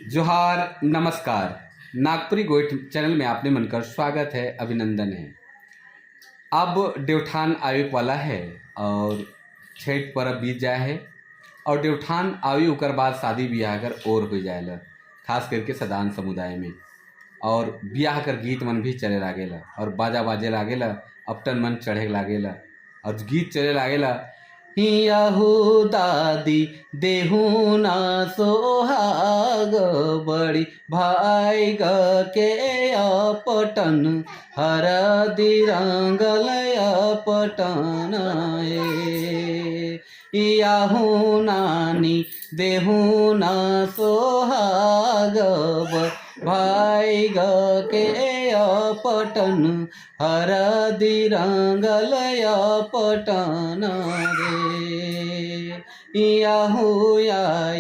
जोहार, नमस्कार। नागपुरी गोइठ चैनल में आपने मनकर स्वागत है, अभिनंदन है। अब देवठान आवे वाला है और छठ पर्व बीत जाए है और देवठान आवी, उकर बाद शादी ब्याह कर और हो जाएला, खास करके सदान समुदाय में। और ब्याह कर गीत मन भी चले लागेला और बाजा बाजे लागेला, अपटन मन चढ़े लागेला और गीत चले लागेला, हियाहू दादी देहू ना सोहाग बड़ी भाई ग के अपटन हरदी रंगल अपटन ए। याहू नानी देहू ना सोहाग भाई ग के अपटन हरदी रंगल अपटन रे। याहू आई।